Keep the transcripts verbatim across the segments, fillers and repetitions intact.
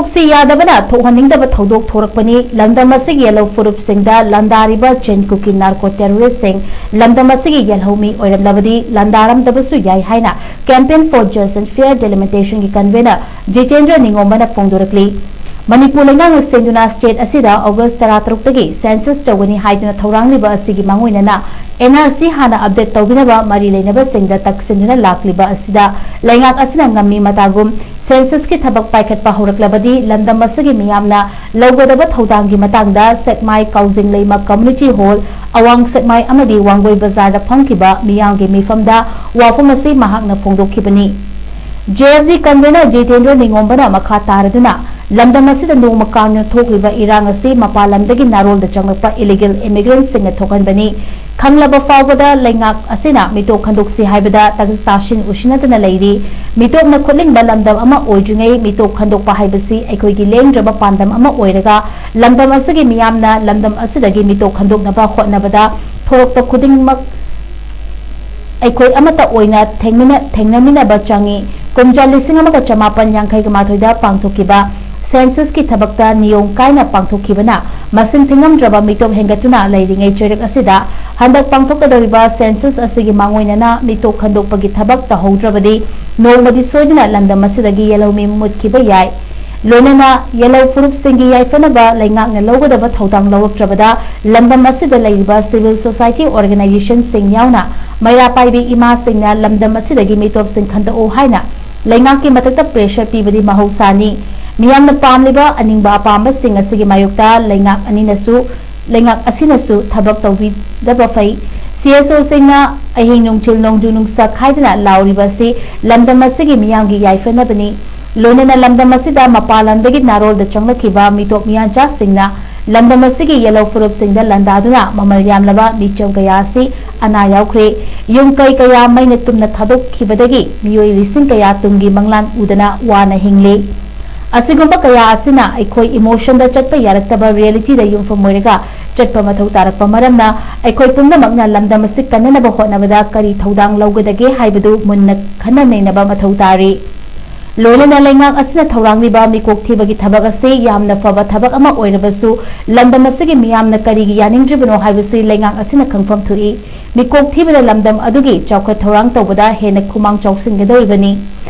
ꯁꯤ ꯌꯥꯗꯕꯅ ꯊꯣꯛꯍꯟꯅꯤꯡꯗꯕ ꯊꯧꯗꯣꯛ ꯊꯣꯔꯛꯄꯅꯤ꯫ ꯂꯝꯗꯝ ꯑꯁꯤꯒꯤ ꯌꯦꯜꯍꯧ ꯐꯨꯔꯨꯞꯁꯤꯡꯗ ꯂꯥꯟꯗꯥꯔꯤꯕ ꯖꯦꯟ ꯀꯨꯀꯤ ꯅꯥꯔꯀꯣ ꯇꯦꯔꯣꯔꯤꯁ꯭ꯠꯁꯤꯡ ꯂꯝꯗꯝ ꯑꯁꯤꯒꯤ ꯌꯦꯜꯍꯧ ꯃꯤ ꯑꯣꯏꯔꯝꯂꯕꯗꯤ ꯂꯥꯟꯗꯥꯔꯝꯗꯕꯁꯨ ꯌꯥꯏ ꯍꯥꯏꯅ Campaign for Just and Fair Delimitation ꯒꯤ convener ꯖꯤꯇꯦꯟꯗ꯭ꯔ ꯅꯤꯉꯣꯝꯕꯅ ꯐꯣꯡꯗꯣꯔꯛꯂꯤ꯫ ꯃꯅꯤꯄꯨꯔ ꯂꯩꯉꯥꯛꯅ ꯁꯦꯝꯗꯨꯅ state ꯑꯁꯤꯗ August ꯇꯔꯥꯇꯔꯨꯛꯇꯒꯤ census ꯇꯧꯒꯅꯤ ꯍꯥꯏꯗꯨꯅ ꯊꯧꯔꯥꯡꯂꯤꯕ ꯑꯁꯤꯒꯤ ꯃꯥꯡꯑꯣꯏꯅꯅ N R C ꯍꯥꯟꯅ update ꯇꯧꯕꯤꯅꯕ ꯃꯔꯤ ꯂꯩꯅꯕꯁꯤꯡꯗ ꯇꯛꯁꯤꯟꯗꯨꯅ ꯂꯥꯛꯂꯤꯕ ꯑꯁꯤꯗ ꯂꯩꯉꯥꯛ ꯑꯁꯤꯅ ꯉꯝꯃꯤ ꯃꯇꯥꯒꯨꯝ census ꯀꯤ ꯊꯕꯛ ꯄꯥꯏꯈꯠꯄ ꯍꯧꯔꯛꯂꯕꯗꯤ ꯂꯝꯗꯝ ꯑꯁꯤꯒꯤ ꯃꯤꯌꯥꯝꯅ ꯂꯧꯒꯗꯕ ꯊꯧꯗꯥꯡꯒꯤ ꯃꯇꯥꯡꯗ ꯁꯦꯛꯃꯥꯏ ꯀꯥꯎꯖꯤꯡ ꯂꯩꯃ community hall, ꯑꯋꯥꯡ ꯁꯦꯛꯃꯥꯏ ꯑꯃꯗꯤ ꯋꯥꯡꯒꯣꯏ ꯕꯖꯥꯔꯗ ꯐꯝꯈꯤꯕ ꯃꯤꯌꯥꯝꯒꯤ ꯃꯤꯐꯝꯗ ꯋꯥꯐꯝ ꯑꯁꯤ ꯃꯍꯥꯛꯅ ꯐꯣꯡꯗꯣꯛꯈꯤꯕꯅꯤ꯫ J F D convener Jitendra ꯅꯤꯉꯣꯝꯕꯅ ꯃꯈꯥ ꯇꯥꯔꯗꯨꯅ ꯂꯝꯗꯝ ꯑꯁꯤꯗ ꯅꯣꯡꯃ ꯀꯥꯡꯅ ꯊꯣꯛꯂꯤꯕ ꯏꯔꯥꯡ ꯑꯁꯤ ꯃꯄꯥꯟ ꯂꯝꯗꯒꯤ ꯅꯥꯔꯣꯜꯗ ꯆꯪꯂꯛꯄ illegal immigrant ꯁꯤꯡꯅ ꯊꯣꯛꯍꯟꯕꯅꯤ꯫ ꯈꯪꯂꯕ ꯐꯥꯎꯕꯗ ꯂꯩꯉꯥꯛ ꯑꯁꯤꯅ ꯃꯤꯇꯣꯞ ꯈꯟꯗꯣꯛꯁꯤ ꯍꯥꯏꯕꯗ ꯇꯥ-, ꯇꯥꯁꯤꯟ ꯎꯁꯤꯟꯅꯗꯅ ꯂꯩꯔꯤ꯫ ꯃꯤꯇꯣꯞꯅ ꯈꯨꯠꯂꯤꯡꯕ ꯂꯝꯗꯝ ꯑꯃ ꯑꯣꯏꯗ꯭ꯔꯤꯉꯩ ꯃꯤꯇꯣꯞ ꯈꯟꯗꯣꯛꯄ ꯍꯥꯏꯕꯁꯤ ꯑꯩꯈꯣꯏꯒꯤ ꯂꯦꯡꯗ꯭ꯔꯕ ꯄꯥꯟꯗꯝ ꯑꯃ ꯑꯣꯏꯔꯒ ꯂꯝꯗꯝ ꯑꯁꯤꯒꯤ ꯃꯤꯌꯥꯝꯅ ꯂꯝꯗꯝ ꯑꯁꯤꯗꯒꯤ ꯃꯤꯇꯣꯞ ꯈꯟꯗꯣꯛꯅꯕ ꯍꯣꯠꯅꯕꯗ ꯊꯣꯔꯛꯄ ꯈꯨꯗꯤꯡꯃꯛ ꯑꯩꯈꯣꯏ ꯑꯃꯠꯇ ꯑꯣꯏꯅ ꯊꯦꯡꯃꯤꯟꯅ-, ꯊꯦꯡꯅꯃꯤꯟꯅꯕ ꯆꯪꯏ꯫ ꯀꯨꯝꯖꯥ ꯂꯤꯁꯤꯡ ꯑꯃꯒ ꯆꯃꯥꯄꯟ ꯌꯥꯡꯈꯩꯒ ꯃꯥꯊꯣꯏꯗ ꯄꯥꯡꯊꯣꯛꯈꯤꯕ census ꯀꯤ ꯊꯕꯛꯇ ꯅꯤꯌꯣꯝ ꯀꯥꯏꯅ ꯄꯥꯡꯊꯣꯛꯈꯤꯕꯅ ꯃꯁꯤꯡ ꯊꯤꯉꯝꯗ꯭ꯔꯕ ꯃꯤꯇꯣꯞ ꯍꯦꯟꯒꯠꯇꯨꯅ ꯂꯩꯔꯤꯉꯩ ꯆꯩꯔꯛ ꯑꯁꯤꯗ ꯍꯟꯗꯛ ꯄꯥꯡꯊꯣꯛꯀꯗꯧꯔꯤꯕ census ꯑꯁꯤꯒꯤ ꯃꯥꯡꯑꯣꯏꯅꯅ ꯃꯤꯇꯣꯞ ꯈꯟꯗꯣꯛꯄꯒꯤ ꯊꯕꯛ ꯇꯧꯍꯧꯗ꯭ꯔꯕꯗꯤ ꯅꯣꯡꯃꯗꯤ ꯁꯣꯏꯗꯅ ꯂꯝꯗꯝ ꯑꯁꯤꯗꯒꯤ ꯌꯦꯜꯍꯧꯃꯤ ꯃꯨꯠꯈꯤꯕ ꯌꯥꯏ꯫ ꯂꯣꯏꯅꯅ ꯌꯦꯜꯍꯧ ꯐꯨꯔꯨꯞꯁꯤꯡꯒꯤ ꯌꯥꯏꯐꯅꯕ ꯂꯩꯉꯥꯛꯅ ꯂꯧꯒꯗꯕ ꯊꯧꯗꯥꯡ ꯂꯧꯔꯛꯇ꯭ꯔꯕꯗ ꯂꯝꯗꯝ ꯑꯁꯤꯗ ꯂꯩꯔꯤꯕ civil society organization ꯁꯤꯡ ꯌꯥꯎꯅ ꯃꯩꯔꯥ ꯄꯥꯏꯕꯤ ꯏꯃꯥꯁꯤꯡꯅ ꯂꯝꯗꯝ ꯑꯁꯤꯗꯒꯤ ꯃꯤꯇꯣꯞꯁꯤꯡ ꯈꯟꯗꯣꯛꯎ ꯍꯥꯏꯅ ꯂꯩꯉꯥꯛꯀꯤ ꯃꯊꯛꯇ pressure ꯄꯤꯕꯗꯤ ꯃꯍꯧꯁꯥꯅꯤ꯫ ꯃꯤꯌꯥꯝꯅ ꯄꯥꯝꯂꯤꯕ ꯑꯅꯤꯡꯕ ꯑꯄꯥꯝꯕꯁꯤꯡ ꯑꯁꯤꯒꯤ ꯃꯥꯌꯣꯛꯇ ꯂꯩꯉꯥꯛ ꯑꯅꯤꯅꯁꯨ, ꯂꯩꯉꯥꯛ ꯑꯁꯤꯅꯁꯨ ꯊꯕꯛ ꯇꯧꯕꯤꯗꯕ ꯐꯩ꯫ C S O ꯁꯤꯡꯅ ꯑꯍꯤꯡ ꯅꯨꯡꯊꯤꯜ ꯅꯣꯡꯖꯨ ꯅꯨꯡꯁꯥ ꯈꯥꯏꯗꯅ ꯂꯥꯎꯔꯤꯕ ꯑꯁꯤ ꯂꯝꯗꯝ ꯑꯁꯤꯒꯤ ꯃꯤꯌꯥꯝꯒꯤ ꯌꯥꯏꯐꯅꯕꯅꯤ꯫ ꯂꯣꯏꯅꯅ ꯂꯝꯗꯝ ꯑꯁꯤꯗ ꯃꯄꯥꯟ ꯂꯝꯗꯒꯤ ꯅꯥꯔꯣꯜꯗ ꯆꯪꯂꯛꯈꯤꯕ ꯃꯤꯇꯣꯞ ꯃꯤꯌꯥꯟꯆꯥꯁꯤꯡꯅ ꯂꯝꯗꯝ ꯑꯁꯤꯒꯤ ꯌꯦꯜꯍꯧ ꯐꯨꯔꯨꯞꯁꯤꯡꯗ ꯂꯥꯟꯗꯥꯗꯨꯅ ꯃꯃꯜ ꯌꯥꯝꯂꯕ ꯃꯤꯆꯝ ꯀꯌꯥ ꯑꯁꯤ ꯑꯅꯥ ꯌꯥꯎꯈ꯭ꯔꯦ꯫ ꯌꯨꯝ ꯀꯩ ꯀꯌꯥ ꯃꯩꯅ ꯇꯨꯝꯅ ꯊꯥꯗꯣꯛꯈꯤꯕꯗꯒꯤ ꯃꯤꯑꯣꯏ ꯂꯤꯁꯤꯡ ꯀꯌꯥ ꯇꯨꯡꯒꯤ ꯃꯪꯂꯥꯟ ꯎꯗꯅ ꯋꯥꯅ ꯍꯤꯡꯂꯤ꯫ ꯑꯁꯤꯒꯨꯝꯕ ꯀꯌꯥ ꯑꯁꯤꯅ ꯑꯩꯈꯣꯏ emotion ꯗ ꯆꯠꯄ ꯌꯥꯔꯛꯇꯕ reality ꯗ ꯌꯨꯝꯐꯝ ꯑꯣꯏꯔꯒ ꯆꯠꯄ ꯃꯊꯧ ꯇꯥꯔꯛꯄ ꯃꯔꯝꯅ ꯑꯩꯈꯣꯏ ꯄꯨꯝꯅꯃꯛꯅ ꯂꯝꯗꯝ ꯑꯁꯤ ꯀꯟꯅꯅꯕ ꯍꯣꯠꯅꯕꯗ ꯀꯔꯤ ꯊꯧꯗꯥꯡ ꯂꯧꯒꯗꯒꯦ ꯍꯥꯏꯕꯗꯨ ꯃꯨꯟꯅ ꯈꯟꯅ ꯅꯩꯅꯕ ꯃꯊꯧ ꯇꯥꯔꯤ꯫ ꯂꯣꯏꯅꯅ ꯂꯩꯉꯥꯛ ꯑꯁꯤꯅ ꯊꯧꯔꯥꯡꯂꯤꯕ ꯃꯤꯀꯣꯛ ꯊꯤꯕꯒꯤ ꯊꯕꯛ ꯑꯁꯤ ꯌꯥꯝꯅ ꯐꯕ ꯊꯕꯛ ꯑꯃ ꯑꯣꯏꯔꯕꯁꯨ, ꯂꯝꯗꯝ ꯑꯁꯤꯒꯤ ꯃꯤꯌꯥꯝꯅ ꯀꯔꯤꯒꯤ ꯌꯥꯅꯤꯡꯗ꯭ꯔꯤꯕꯅꯣ ꯍꯥꯏꯕꯁꯤ ꯂꯩꯉꯥꯛ ꯑꯁꯤꯅ ꯈꯪꯐꯝ ꯊꯣꯛꯏ꯫ ꯃꯤꯀꯣꯛ ꯊꯤꯕꯅ ꯂꯝꯗꯝ ꯑꯗꯨꯒꯤ ꯆꯥꯎꯈꯠ ꯊꯧꯔꯥꯡ ꯇꯧꯕꯗ ꯍꯦꯟꯅ ꯈꯨꯃꯥꯡ ꯆꯥꯎꯁꯤꯟꯒꯗꯧꯔꯤꯕꯅꯤ꯫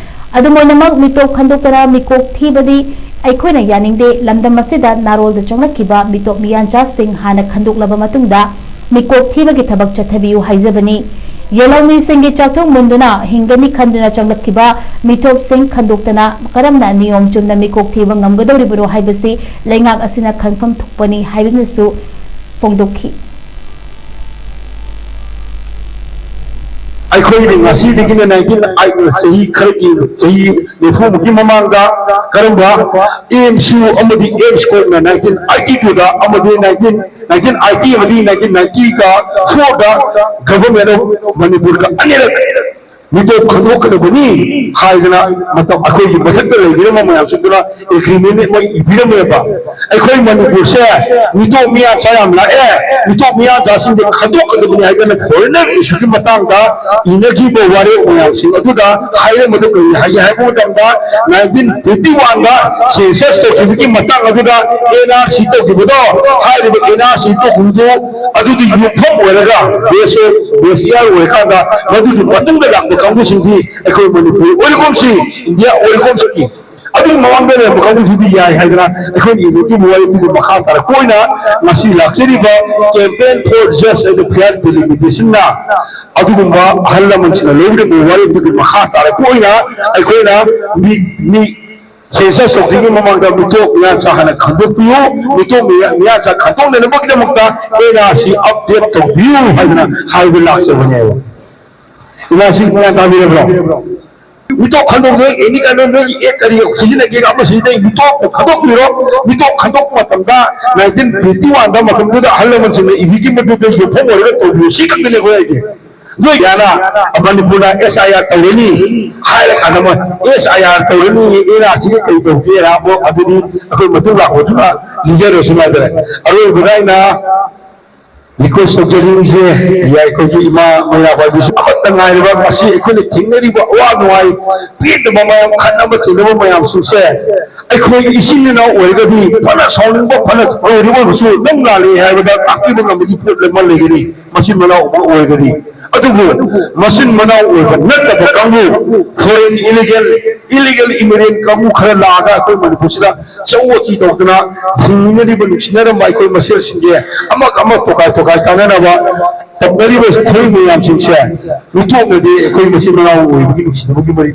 ꯑꯗꯨꯝ ꯑꯣꯏꯅꯃꯛ, ꯃꯤꯇꯣꯞ ꯈꯟꯗꯣꯛꯇꯅ ꯃꯤꯀꯣꯛ ꯊꯤꯕꯗꯤ ꯑꯩꯈꯣꯏꯅ ꯌꯥꯅꯤꯡꯗꯦ꯫ ꯂꯝꯗꯝ ꯑꯁꯤꯗ ꯅꯥꯔꯣꯜꯗ ꯆꯪꯂꯛꯈꯤꯕ ꯃꯤꯇꯣꯞ ꯃꯤꯌꯥꯟꯆꯥꯁꯤꯡ ꯍꯥꯟꯅ ꯈꯟꯗꯣꯛꯂꯕ ꯃꯇꯨꯡꯗ ꯃꯤꯀꯣꯛ ꯊꯤꯕꯒꯤ ꯊꯕꯛ ꯆꯠꯊꯕꯤꯌꯨ ꯍꯥꯏꯖꯕꯅꯤ꯫ ꯌꯦꯜꯍꯧꯃꯤꯁꯤꯡꯒꯤ ꯆꯥꯛꯊꯣꯡ ꯃꯨꯟꯗꯨꯅ ꯍꯤꯡꯒꯅꯤ ꯈꯟꯗꯨꯅ ꯆꯪꯂꯛꯈꯤꯕ ꯃꯤꯇꯣꯞꯁꯤꯡ ꯈꯟꯗꯣꯛꯇꯅ ꯀꯔꯝꯅ ꯅꯤꯌꯣꯝ ꯆꯨꯝꯅ ꯃꯤꯀꯣꯛ ꯊꯤꯕ ꯉꯝꯒꯗꯧꯔꯤꯕꯅꯣ ꯍꯥꯏꯕꯁꯤ ꯂꯩꯉꯥꯛ ꯑꯁꯤꯅ ꯈꯪꯐꯝ ꯊꯣꯛꯄꯅꯤ ꯍꯥꯏꯕꯅꯁꯨ ꯐꯣꯡꯗꯣꯛꯈꯤ꯫ ꯑꯩꯈꯣꯏꯅ ꯉꯁꯤꯗꯒꯤꯅ ꯅꯥꯏꯟꯇꯤꯟ ꯑꯥꯏꯠ ꯆꯍꯤ ꯈꯔꯒꯤ, ꯆꯍꯤ ꯅꯤꯐꯨꯃꯨꯛꯀꯤ ꯃꯃꯥꯡꯗ ꯀꯔꯝꯕ ꯑꯦꯝꯁꯨ ꯑꯃꯗꯤ ꯑꯦꯝꯁ ꯀꯣꯛꯅ ꯅꯥꯏꯟꯇꯤꯟ ꯑꯥꯏꯠꯇꯤ ꯇꯨꯗ ꯑꯃꯗꯤ ꯅꯥꯏꯟꯇꯤꯟ ꯅꯥꯏꯟꯇꯤꯟ ꯑꯥꯏꯠꯇꯤ ꯑꯃꯗꯤ ꯅꯥꯏꯟꯇꯤꯟ ꯅꯥꯏꯟꯇꯤꯒ ꯐꯣꯔꯗ Government of ꯃꯅꯤꯄꯨꯔꯒ ꯑꯅꯤꯔꯛ ꯃꯤꯇꯣꯞ ꯈꯟꯗꯣꯛꯀꯗꯕꯅꯤ ꯍꯥꯏꯗꯅ ꯃꯇꯝ ꯑꯩꯈꯣꯏꯒꯤ ꯃꯊꯛꯇ ꯂꯩꯕꯤꯔꯝꯕ ꯃꯌꯥꯝꯁꯤꯡꯗꯨꯅ ꯑꯦꯒ꯭ꯔꯤꯃꯦꯟ ꯑꯃ ꯏꯕꯤꯔꯝꯃꯦꯕ꯫ ꯑꯩꯈꯣꯏ ꯃꯅꯤꯄꯨꯔꯁꯦ ꯃꯤꯇꯣꯞ ꯃꯤꯌꯥꯟꯆꯥ ꯌꯥꯝ ꯂꯥꯛꯑꯦ, ꯃꯤꯇꯣꯞ ꯃꯤꯌꯥꯟꯆꯥꯁꯤꯡꯁꯦ ꯈꯟꯗꯣꯛꯀꯗꯕꯅꯤ ꯍꯥꯏꯗꯅ ꯐꯣꯔꯦꯟꯅꯔ ꯏꯁꯨꯒꯤ ꯃꯇꯥꯡꯗ ꯏꯅꯈꯤꯕ ꯋꯥꯔꯦꯞ ꯃꯌꯥꯝꯁꯤꯡ ꯑꯗꯨꯗ ꯍꯥꯏꯔꯝꯕꯗꯨ ꯀꯔꯤ ꯍꯥꯏꯒꯦ ꯍꯥꯏꯕ ꯃꯇꯝꯗ, ꯅꯥꯏꯟꯇꯤꯟ ꯐꯤꯐꯇꯤ ꯋꯥꯟꯗ ꯁꯦꯟꯁꯁ ꯇꯧꯈꯤꯕꯒꯤ ꯃꯇꯥꯡ ꯑꯗꯨꯗ ꯑꯦꯟ ꯑꯥꯔ ꯁꯤ ꯇꯧꯈꯤꯕꯗꯣ, ꯍꯥꯏꯔꯤꯕ ꯑꯦꯟ ꯑꯥꯔ ꯁꯤ ꯇꯧꯈꯤꯕꯗꯨ ꯑꯗꯨꯒꯤ ꯌꯨꯝꯐꯝ ꯑꯣꯏꯔꯒ ꯕꯦꯁ ꯕꯦꯁ ꯏꯌꯥꯔ ꯑꯣꯏꯔꯀꯥꯟꯗ ꯃꯗꯨꯒꯤ ꯃꯇꯨꯡꯗ ꯂꯥꯛꯄ ꯀꯥꯡꯕꯨꯁꯤꯡꯗꯤ ꯑꯩꯈꯣꯏ ꯃꯅꯤꯄꯨꯔ ꯑꯣꯏꯔꯒꯨꯝꯁꯤ, ꯏꯟꯗꯤꯌꯥ ꯑꯣꯏꯔꯒꯨꯝꯁꯤ, ꯑꯗꯨꯒꯤ ꯃꯃꯥꯡꯗ ꯂꯩꯔꯝꯕ ꯀꯥꯡꯕꯨꯁꯤꯗꯤ ꯌꯥꯏ ꯍꯥꯏꯗꯅ ꯑꯩꯈꯣꯏꯅ ꯏꯕ ꯄꯤꯕ ꯋꯥꯔꯦꯞꯇꯨꯒꯤ ꯃꯈꯥ ꯇꯥꯔꯛꯄ ꯑꯣꯏꯅ ꯉꯁꯤ ꯂꯥꯛꯆꯔꯤꯕ Campaign for Just and Fair Delimitation ꯑꯗꯨꯒꯨꯝꯕ ꯑꯍꯜ ꯂꯃꯟꯁꯤꯡꯅ ꯂꯧꯕꯤꯔꯝꯕ ꯋꯥꯔꯦꯞꯇꯨꯒꯤ ꯃꯈꯥ ꯇꯥꯔꯛꯄ ꯑꯣꯏꯅ ꯑꯩꯈꯣꯏꯅ ꯃꯤ, ꯃꯤ ꯁꯦꯟꯁꯁ ꯇꯧꯗ꯭ꯔꯤꯉꯩ ꯃꯃꯥꯡꯗ ꯃꯤꯇꯣꯞ ꯃꯤꯌꯥꯟꯆꯥ ꯍꯥꯟꯅ ꯈꯟꯗꯣꯛꯄꯤꯌꯨ, ꯃꯤꯇꯣꯞ ꯃꯤꯌꯥꯟꯆꯥ ꯈꯟꯗꯣꯛꯅꯅꯕꯒꯤꯗꯃꯛꯇ ꯑꯦꯟ ꯑꯥꯔ ꯁꯤ ꯑꯞꯗꯦꯠ ꯇꯧꯕꯤꯌꯨ ꯍꯥꯏꯗꯅ ꯍꯥꯏꯕ ꯂꯥꯛꯆꯕꯅꯦꯕ꯫ ꯏꯃꯥꯁꯤ ꯒ꯭ꯌꯥꯟ ꯇꯥꯕꯤꯔꯕ꯭ꯔꯣ? ꯃꯤꯇꯣꯞ ꯈꯟꯗꯣꯛꯄꯗ ꯑꯦꯅꯤ ꯀꯥꯏꯟ ꯑꯣꯐ ꯅꯣꯏꯒꯤ ꯑꯦꯛ ꯀꯔꯤ ꯁꯤꯖꯤꯟꯅꯒꯦ ꯑꯃ ꯁꯤꯖꯤꯟꯅꯩ, ꯃꯤꯇꯣꯞ ꯈꯟꯗꯣꯛꯄꯤꯔꯣ꯫ ꯃꯤꯇꯣꯞ ꯈꯟꯗꯣꯛꯄ ꯃꯇꯝꯗ ꯅꯥꯏꯟꯇꯤꯟ ꯐꯤꯐꯇꯤ ꯋꯥꯟꯗ ꯃꯇꯝꯗꯨꯗ ꯑꯍꯜ ꯂꯃꯟꯁꯤꯡꯅ ꯏꯕꯤꯒꯤ ꯃꯗꯨꯗ ꯌꯨꯝꯐꯝ ꯑꯣꯏꯔꯒ ꯇꯧꯕꯤꯌꯨ, ꯁꯤ ꯈꯛꯇꯅꯦ ꯑꯩꯈꯣꯏ ꯍꯥꯏꯁꯦ꯫ ꯅꯣꯏ ꯌꯥꯅ ꯃꯅꯤꯄꯨꯔꯗ ꯑꯦꯁ ꯑꯥꯏ ꯑꯥꯔ ꯇꯧꯔꯅꯤ ꯍꯥꯏꯔꯀꯥꯟꯗ ꯃꯣꯏ ꯑꯦꯁ ꯑꯥꯏ ꯑꯥꯔ ꯇꯧꯔꯅꯤ, ꯑꯦꯟ ꯑꯥꯔ ꯁꯤꯒ ꯀꯔꯤ ꯇꯧꯒꯦ ꯍꯥꯏꯕ ꯑꯗꯨꯗꯤ ꯑꯩꯈꯣꯏ ꯃꯇꯨꯡ ꯂꯥꯛꯄꯗꯨꯅ ꯂꯤꯖꯔꯁꯨ ꯍꯥꯏꯇꯥꯔꯦ꯫ ꯑꯔꯣꯏꯕꯗ ꯑꯩꯅ ꯔꯤꯀ꯭ꯋꯦꯁ ꯇꯧꯖꯅꯤꯡꯉꯤꯁꯦ, ꯑꯩꯈꯣꯏꯒꯤ ꯏꯃꯥ ꯃꯩꯔꯥ ꯄꯥꯏꯕꯤꯁꯨ ꯑꯃꯠꯇ ꯉꯥꯏꯔꯕ ꯉꯁꯤ ꯑꯩꯈꯣꯏꯅ ꯊꯦꯡꯅꯔꯤꯕ ꯑꯋꯥ ꯅꯨꯡꯉꯥꯏ, ꯄꯦꯟꯗꯕ ꯃꯌꯥꯝ, ꯈꯠꯅꯕ ꯊꯦꯡꯅꯕ ꯃꯌꯥꯝꯁꯤꯡꯁꯦ ꯑꯩꯈꯣꯏ ꯏꯆꯤꯟ ꯏꯅꯥꯎ ꯑꯣꯏꯔꯒꯗꯤ ꯐꯅ ꯁꯥꯎꯅꯤꯡꯕ, ꯐꯅ ꯀꯔꯤ ꯑꯣꯏꯔꯁꯨ ꯅꯪ ꯂꯥꯜꯂꯦ ꯍꯥꯏꯕꯗ ꯇꯥꯛꯄꯤꯕ ꯉꯝꯕꯒꯤ ꯄꯣꯠ ꯑꯃ ꯂꯩꯒꯅꯤ꯫ ꯃꯆꯤꯟ ꯃꯅꯥꯎ ꯑꯃ ꯑꯣꯏꯔꯒꯗꯤ, ꯑꯗꯨꯕꯨ ꯃꯆꯤꯟ ꯃꯅꯥꯎ ꯑꯣꯏꯕ ꯅꯠꯇꯕ ꯀꯥꯡꯕꯨ, ꯐꯣꯔꯦꯟ ꯏꯂꯤꯒꯦꯜ, ꯏꯂꯤꯒꯦꯜ ꯏꯃꯤꯒ꯭ꯔꯦꯟ ꯀꯥꯡꯕꯨ ꯈꯔ ꯂꯥꯛꯑꯒ ꯑꯩꯈꯣꯏ ꯃꯅꯤꯄꯨꯔꯁꯤꯗ ꯆꯧ ꯋꯥꯊꯤ ꯇꯧꯗꯅ ꯍꯤꯡꯃꯤꯟꯅꯔꯤꯕ ꯅꯨꯡꯁꯤꯅꯔꯝꯕ ꯑꯩꯈꯣꯏ ꯃꯁꯦꯜꯁꯤꯡꯁꯦ ꯑꯃꯒ ꯑꯃ ꯇꯣꯈꯥꯏ ꯇꯣꯈꯥꯏ ꯇꯥꯟꯅꯅꯕ ꯇꯧꯅꯔꯤꯕ ꯈꯨꯔꯤ ꯃꯌꯥꯝꯁꯤꯡꯁꯦ ꯃꯤꯇꯣꯞꯅꯗꯤ ꯑꯩꯈꯣꯏ ꯃꯆꯤꯟ ꯃꯅꯥꯎ ꯑꯣꯏꯕꯒꯤ ꯅꯨꯡꯁꯤꯅꯕꯒꯤ ꯃꯔꯤ